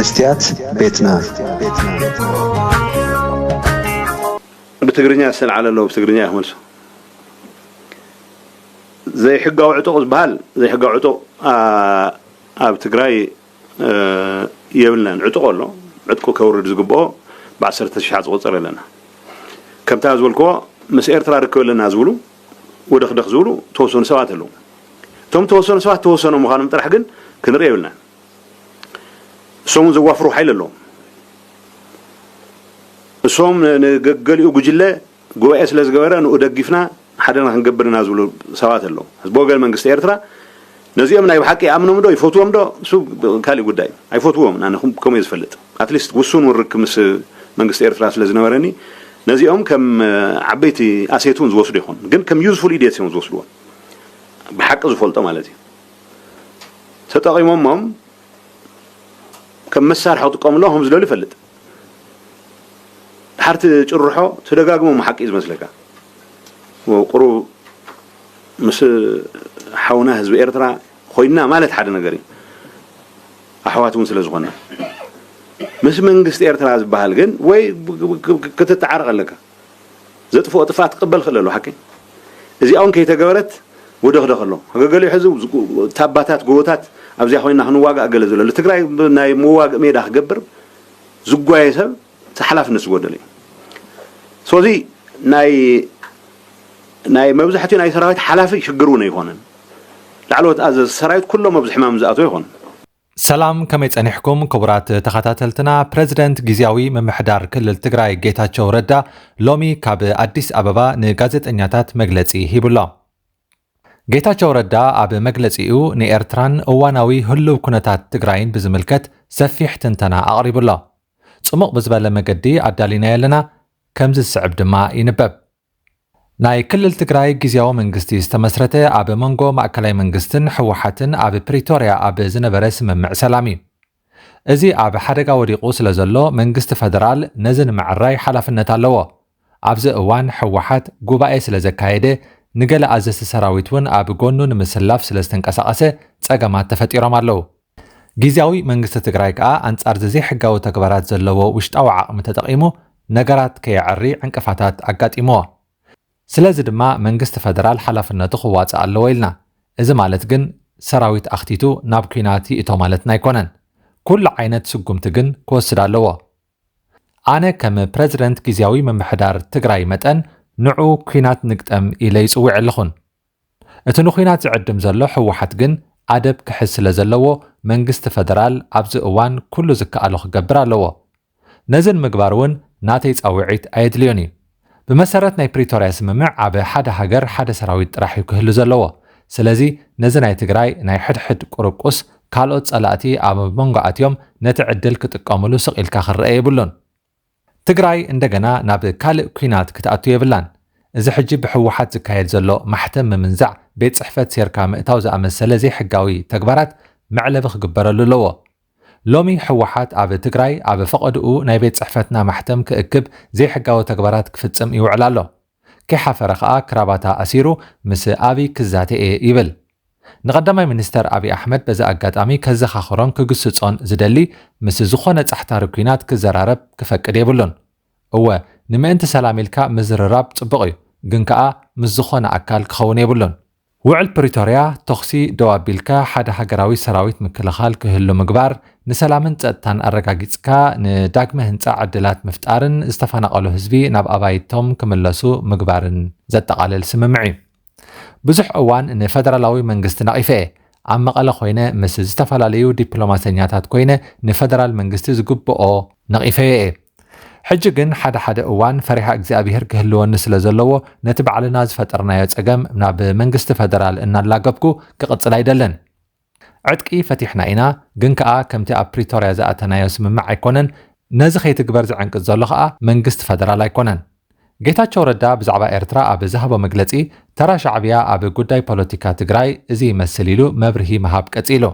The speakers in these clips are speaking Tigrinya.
መስትያት ቤትና። ብትግርኛ ዝተልዓለ ኣለዎ፣ ብትግርኛ ይኽመልሶ። ዘይሕጋዊ ዕጡቕ ዝበሃል፣ ዘይሕጋዊ ዕጡቕ፣ ኣ፣ ኣብ ትግራይ፣ እ፣ የብልናን። ዕጡቕ ኣሎ፣ ዕጥቁ ከውርድ ዝግብኦ ብዓሰርተ ሺሕ ዝቆጸር ኣለና። ከምታ ዝበልክዎ፣ ምስ ኤርትራ ርክብ ኣለና ዝብሉ፣ ወደኽደኽ ዝብሉ ተወሰኑ ሰባት ኣለዉ። እቶም ተወሰኑ ሰባት ተወሰኑ ምዃኖም ጥራሕ ግን ክንርኢ የብልናን። እሶም እውን ዘዋፍሩ ሓይሊ ኣለዎም። እሶም ን-፣ ንገገሊኡ ጉጅለ ጉባኤ ስለ ዝገበረ ንኡ ደጊፍና ሓደና ክንገብር ኢና ዝብሉ ሰባት ኣለዉ። ብወገን መንግስቲ ኤርትራ ነዚኦም ናይ ብሓቂ ይኣምኖም ዶ ይፈትዎም ዶ፣ እሱ ካልእ ጉዳይ። ኣይፈትዎም፣ ኣነ ከም-፣ ከምኡ እየ ዝፈልጥ። ኣትሊስት ውሱን እውን ርክብ ምስ መንግስቲ ኤርትራ ስለ ዝነበረኒ ነዚኦም ከም ዓበይቲ ኣሴት እውን ዝወስዱ ይኾኑ፣ ግን ከም ዩዝፉል ኢዲየትስ እዮም ዝወስድዎም። ብሓቂ ዝፈልጦ ማለት እዩ። ተጠቒሞሞም ከም መሳርሒ ክጥቀምሎም ከም ዝደልዩ ይፈልጥ። ድሓር ትጭርሖ ትደጋግሞ ሓቂ እዩ ዝመስለካ። ቁሩብ ምስ ሓውና ህዝቢ ኤርትራ ኮይንና ማለት ሓደ ነገር እዩ። ኣሕዋት እውን ስለ ዝኾንና። ምስ መንግስቲ ኤርትራ ዝበሃል ግን ወይ ክትተዓረቕ ኣለካ። ዘጥፍኦ ጥፍኣት ክቕበል ክእል ኣሎ፣ ሓቂ። እዚኣ እውን ከይተገበረት ወደኽደኽ ኣሎ። ገገሊኡ ሕዚ ታባታት፣ ጎቦታት ኣብዚኣ ኮይንና ክንዋጋእ ገለ ዝብለሉ። ትግራይ ናይ መዋግእ ሜዳ ክገብር ዝጓየ ሰብ እቲ ሓላፍነት ዝጎደለ እዩ። ስለዚ ናይ፣ ናይ መብዛሕትኡ ናይ ሰራዊት ሓላፊ ሽግር እውን ኣይኮነን። ላዕለዎት ኣዘዝቲ ሰራዊት ኩሎም ኣብዚ ሕማም ዝኣትዉ ኣይኮኑን። ሰላም፣ ከመይ ጸኒሕኩም ክቡራት ተኸታተልትና? ፕረዚደንት ግዝያዊ ምምሕዳር ክልል ትግራይ ጌታቸው ረዳ ሎሚ ካብ ኣዲስ ኣበባ ንጋዜጠኛታት መግለጺ ሂቡሎ። ጌታቸው ረዳ ኣብ መግለጺኡ ንኤርትራን እዋናዊ ህሉው ኩነታት ትግራይን ብዝምልከት ሰፊሕ ትንተና ኣቕሪቡሎ። ጽሙቕ ብዝበለ መገዲ ኣዳሊናዮ ኣለና፣ ከምዚ ዝስዕብ ድማ ይንበብ። ናይ ክልል ትግራይ ግዝያዊ መንግስቲ ዝተመስረተ ኣብ መንጎ ማእከላይ መንግስትን ህወሓትን ኣብ ፕሪቶርያ ኣብ ዝነበረ ስምምዕ ሰላም እዩ። እዚ ኣብ ሓደጋ ወዲቑ ስለ ዘሎ መንግስቲ ፈደራል ነዚ ንምዕራይ ሓላፍነት ኣለዎ። ኣብዚ እዋን ህወሓት ጉባኤ ስለ ዘካየደ ንገለ ኣዘዝቲ ሰራዊት እውን ኣብ ጎኑ ንምስላፍ ስለ ዝተንቀሳቐሰ ጸገማት ተፈጢሮም ኣለዉ። ግዝያዊ መንግስቲ ትግራይ ከኣ ኣንጻር እዚ ዘይሕጋዊ ተግባራት ዘለዎ ውሽጣዊ ዓቕሚ ተጠቒሙ ነገራት ከየዐሪ ዕንቅፋታት ኣጋጢምዎ። ስለዚ ድማ መንግስቲ ፈደራል ሓላፍነቱ ክዋጽእ ኣለዎ ኢልና። እዚ ማለት ግን ሰራዊት ኣኽቲቱ ናብ ኲናት ይእቶ ማለትና ኣይኮነን። ኩሉ ዓይነት ስጉምቲ ግን ክወስድ ኣለዎ። ኣነ ከም ፕረዚደንት ግዝያዊ ምምሕዳር ትግራይ መጠን ንዑ ኲናት ንግጠም ኢለ ይጽውዕ ኣለኹን። እቲ ንኲናት ዝዕድም ዘሎ ህወሓት ግን ኣደብ ክሕዝ ስለ ዘለዎ መንግስቲ ፈደራል ኣብዚ እዋን ኩሉ ዝከኣሎ ክገብር ኣለዎ። ነዚ ንምግባር እውን ናተይ ጻውዒት ኣየድልዮን እዩ። ብመሰረት ናይ ፕሪቶርያ ስምምዕ ኣብ ሓደ ሃገር ሓደ ሰራዊት ጥራሕ እዩ ክህሉ ዘለዎ። ስለዚ ነዚ ናይ ትግራይ ናይ ሕድሕድ ቁርቁስ ካልኦት ጸላእቲ ኣብ መንጎ ኣትዮም ነቲ ዕድል ክጥቀምሉ ስቕ ኢልካ ክረአ የብሉን። ትግራይ እንደገና ናብ ካልእ ኲናት ክትኣቱ የብላን። እዚ ሕጂ ብህወሓት ዝካየድ ዘሎ ማሕተም ምምንዛዕ፣ ቤት ጽሕፈት ሴርካ ምእታው ዝኣመሰለ ዘይሕጋዊ ተግባራት መዕለቢ ክግበረሉ ኣለዎ። ሎሚ ህወሓት ኣብ ትግራይ ኣብ ፈቐድኡ ናይ ቤት ጽሕፈትና ማሕተም ክእክብ ዘይሕጋዊ ተግባራት ክፍጽም ይውዕል ኣሎ። ከይሓፈረ ከኣ ክራባታ ኣሲሩ ምስ ኣብይ ክዛተ እየ ይብል። ንቀዳማይ ሚኒስተር ኣብይ ኣሕመድ በዚ ኣጋጣሚ ከዘኻኽሮን ክግስጾን ዝደሊ፣ ምስ ዝኾነ ጻሕታሪ ኲናት ክዘራረብ ክፈቅድ የብሉን። እወ፣ ንምእንቲ ሰላም ኢልካ ምዝርራብ ጽቡቕ እዩ፣ ግን ከኣ ምስ ዝኾነ ኣካል ክኸውን የብሉን። ውዕል ፕሪቶርያ፣ ተኹሲ ደው ኣቢልካ ሓደ ሃገራዊ ሰራዊት ምክልኻል ክህሉ ምግባር፣ ንሰላምን ጸጥታን ኣረጋጊጽካ ንዳግመ ህንጻ ዕድላት ምፍጣርን ዝተፈናቐሉ ህዝቢ ናብ ኣባይቶም ክምለሱ ምግባርን ዘጠቓልል ስምምዕ እዩ። ብዙሕ እዋን ንፈደራላዊ መንግስቲ ነቒፈ እየ። ኣብ መቐለ ኮይነ ምስ ዝተፈላለዩ ዲፕሎማሰኛታት ኮይነ ንፈደራል መንግስቲ ዝግብኦ ነቒፈዮ እየ። ሕጂ ግን ሓደ ሓደ እዋን ፈሪሃ እግዚኣብሄር ክህልወኒ ስለ ዘለዎ ነቲ ባዕልና ዝፈጠርናዮ ጸገም ናብ መንግስቲ ፈደራል እናላገብኩ ክቕጽል ኣይደልን። ዕጥቂ ፈቲሕና ኢና፣ ግን ከኣ ከምቲ ኣብ ፕሪቶርያ ዝኣተናዮ ስምምዕ ኣይኮነን። ነዚ ከይትግበር ዝዕንቅጽ ዘሎ ከኣ መንግስቲ ፈደራል ኣይኮነን። ጌታቸው ረዳ ብዛዕባ ኤርትራ ኣብ ዝሃቦ መግለጺ፣ ተራ ሻዕብያ ኣብ ጉዳይ ፖለቲካ ትግራይ እዚ ይመስል ኢሉ መብርሂ ምሃብ ቀጺሉ።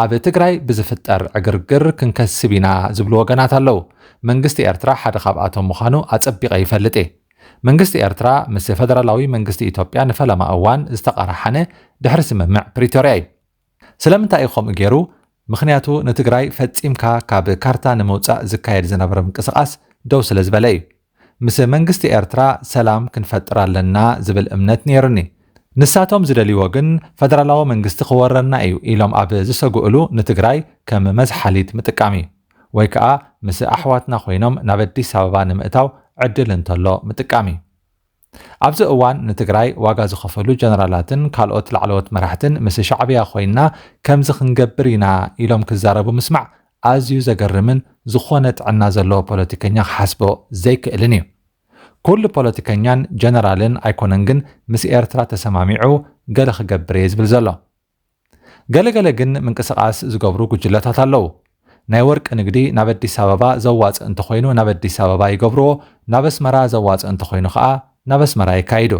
ኣብ ትግራይ ብዝፍጠር ዕግርግር ክንከስብ ኢና ዝብሉ ወገናት ኣለዉ። መንግስቲ ኤርትራ ሓደ ካብኣቶም ምዃኑ ኣጸቢቐ ይፈልጥ እየ። መንግስቲ ኤርትራ ምስ ፈደራላዊ መንግስቲ ኢትዮጵያ ንፈለማ እዋን ዝተቓራሓነ ድሕሪ ስምምዕ ፕሪቶርያ እዩ። ስለምንታይ እዩ ከምኡ ገይሩ? ምኽንያቱ ንትግራይ ፈጺምካ ካብ ካርታ ንምውጻእ ዝካየድ ዝነበረ ምንቅስቓስ ደው ስለ ዝበለ እዩ። ምስ መንግስቲ ኤርትራ ሰላም ክንፈጥር ኣለና ዝብል እምነት ነይሩኒ። ንሳቶም ዝደልይዎ ግን ፈደራላዊ መንግስቲ ክወረና እዩ ኢሎም ኣብ ዝሰግእሉ ንትግራይ ከም መዝሓሊት ምጥቃም እዩ። ወይ ከዓ ምስ ኣሕዋትና ኮይኖም ናብ ኣዲስ ኣበባ ንምእታው ዕድል እንተሎ ምጥቃም እዩ። ኣብዚ እዋን ንትግራይ ዋጋ ዝኸፈሉ ጀነራላትን ካልኦት ላዕለዎት መራሕትን ምስ ሻዕብያ ኮይና ከምዚ ክንገብር ኢና ኢሎም ክዛረቡ ምስማዕ ኣዝዩ ዘገርምን ዝኾነ ጥዕና ዘለዎ ፖለቲከኛ ክሓስቦ ዘይክእልን እዩ። ኩሉ ፖለቲከኛን ጀነራልን ኣይኮነን ግን ምስ ኤርትራ ተሰማሚዑ ገለ ክገብር እየ ዝብል ዘሎ። ገለገለ ግን ምንቅስቓስ ዝገብሩ ጉጅለታት ኣለዉ። ናይ ወርቂ ንግዲ ናብ ኣዲስ ኣበባ ዘዋፅእ እንተኾይኑ ናብ ኣዲስ ኣበባ ይገብርዎ፣ ናብ ኣስመራ ዘዋፅእ እንተኾይኑ ከዓ ናብ ኣስመራ የካይዱ።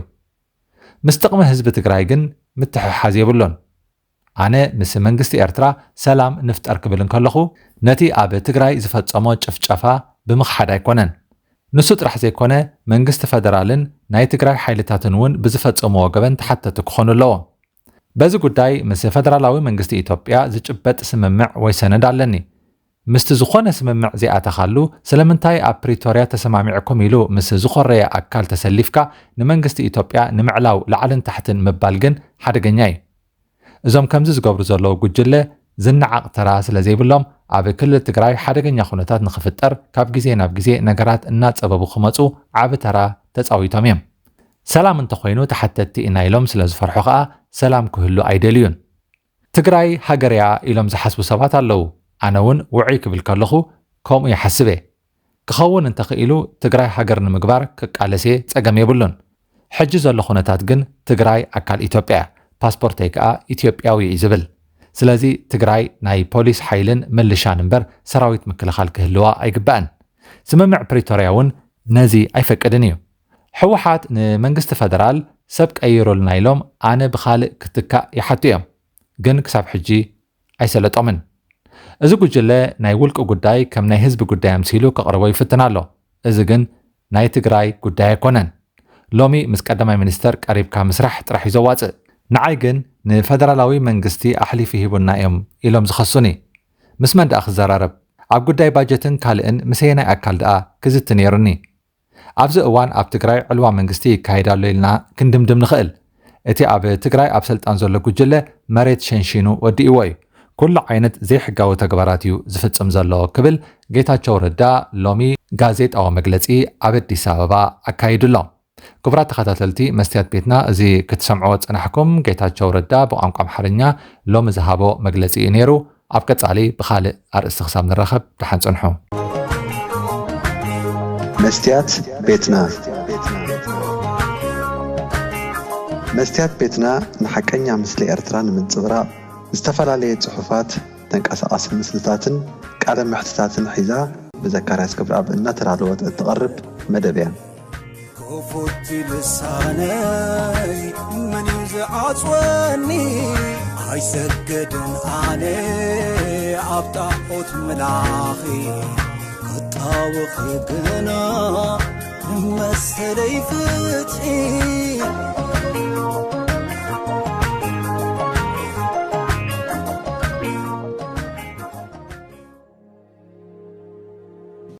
ምስ ጥቕሚ ህዝቢ ትግራይ ግን ምትሕሓዝ የብሉን። ኣነ ምስ መንግስቲ ኤርትራ ሰላም ንፍጠር ክብል እንከለኹ ነቲ ኣብ ትግራይ ዝፈጸሞ ጭፍጨፋ ብምኽሓድ ኣይኮነን። ንሱ ጥራሕ ዘይኮነ መንግስቲ ፈደራልን ናይ ትግራይ ሓይልታትን እውን ብዝፈጸምዎ ገበን ተሓተቲ ክኾኑ ኣለዎም። በዚ ጉዳይ ምስ ፈደራላዊ መንግስቲ ኢትዮጵያ ዝጭበጥ ስምምዕ ወይ ሰነድ ኣለኒ። ምስቲ ዝኾነ ስምምዕ ዘይኣተኻሉ ስለምንታይ ኣብ ፕሪቶርያ ተሰማሚዕኩም ኢሉ ምስ ዝኾረየ ኣካል ተሰሊፍካ ንመንግስቲ ኢትዮጵያ ንምዕላው ላዕልን ታሕትን ምባል ግን ሓደገኛ እዩ። እዞም ከምዚ ዝገብሩ ዘለዉ ጉጅለ ዝነዓቕ ተራ ስለ ዘይብሎም ኣብ ክልል ትግራይ ሓደገኛ ኩነታት ንኽፍጠር ካብ ግዜ ናብ ግዜ ነገራት እናጸበቡ ክመጹ ዓቢ ተራ ተጻዊቶም እዮም። ሰላም እንተኾይኑ ተሓተትቲ ኢና ኢሎም ስለ ዝፈርሑ ከኣ ሰላም ክህሉ ኣይደልዩን። ትግራይ ሃገር እያ ኢሎም ዝሓስቡ ሰባት ኣለዉ። ኣነ እውን ውዑይ ክብል ከለኹ ከምኡ ይሓስብ እየ። ክኸውን እንተኽኢሉ ትግራይ ሃገር ንምግባር ክቃለስ እየ፣ ጸገም የብሉን። ሕጂ ዘሎ ኩነታት ግን ትግራይ ኣካል ኢትዮጵያ እያ፣ ፓስፖርተይ ከኣ ኢትዮጵያዊ እዩ ዝብል። ስለዚ ትግራይ ናይ ፖሊስ ሓይልን ምልሻን እምበር ሰራዊት ምክልኻል ክህልዋ ኣይግባእን። ስምምዕ ፕሪቶርያ እውን ነዚ ኣይፈቅድን እዩ። ህወሓት ንመንግስቲ ፈደራል ሰብ ቀይሩልና ኢሎም ኣነ ብኻልእ ክትካእ ይሓቱ እዮም። ግን ክሳብ ሕጂ ኣይሰለጦምን። እዚ ጉጅለ ናይ ውልቂ ጉዳይ ከም ናይ ህዝቢ ጉዳይ ኣምሲሉ ከቕርቦ ይፍትን ኣሎ። እዚ ግን ናይ ትግራይ ጉዳይ ኣይኮነን። ሎሚ ምስ ቀዳማይ ሚኒስተር ቀሪብካ ምስራሕ ጥራሕ እዩ ዘዋጽእ። ንዓይ ግን ንፈደራላዊ መንግስቲ ኣሕሊፉ ሂቡና እዮም ኢሎም ዝኸሱኒ። ምስ መን ደኣ ክዘራረብ? ኣብ ጉዳይ ባጀትን ካልእን ምስ ኣየናይ ኣካል ደኣ ክዝቲ ነይሩኒ? ኣብዚ እዋን ኣብ ትግራይ ዕልዋ መንግስቲ ይካየድ ኣሎ ኢልና ክንድምድም ንኽእል። እቲ ኣብ ትግራይ ኣብ ስልጣን ዘሎ ጉጅለ መሬት ሸንሺኑ ወዲእዎ እዩ። ኩሉ ዓይነት ዘይሕጋዊ ተግባራት እዩ ዝፍጽም ዘሎ ክብል ጌታቸው ረዳ ሎሚ ጋዜጣዊ መግለጺ ኣብ ኣዲስ ኣበባ ኣካይዱ ኣሎ። ክቡራት ተኸታተልቲ መስትያት ቤትና፣ እዚ ክትሰምዕዎ ዝጸናሕኩም ጌታቸው ረዳ ብቋንቋ ኣምሓርኛ ሎሚ ዝሃቦ መግለጺ እዩ ነይሩ። ኣብ ቀጻሊ ብኻልእ ኣርእስቲ ክሳብ ንራኸብ ደሓን ጽንሑ። መስትያት ቤትና። መስትያት ቤትና ንሓቀኛ ምስሊ ኤርትራ ንምንጽብራቕ ዝተፈላለየ ጽሑፋት፣ ተንቀሳቓሲ ምስልታትን ቃለ መሕትታትን ሒዛ ብዘካርያስ ገብረኣብ እናተዳለወት እትቐርብ መደብ እያ። ክፉት ልሳነይ መን እዩ ዝዓጽወኒ? ኣይሰግድን ኣነ ኣብ ጣዖት ምላኺ፣ ክጣወኺ ግና መሰለይ ፍትሒ።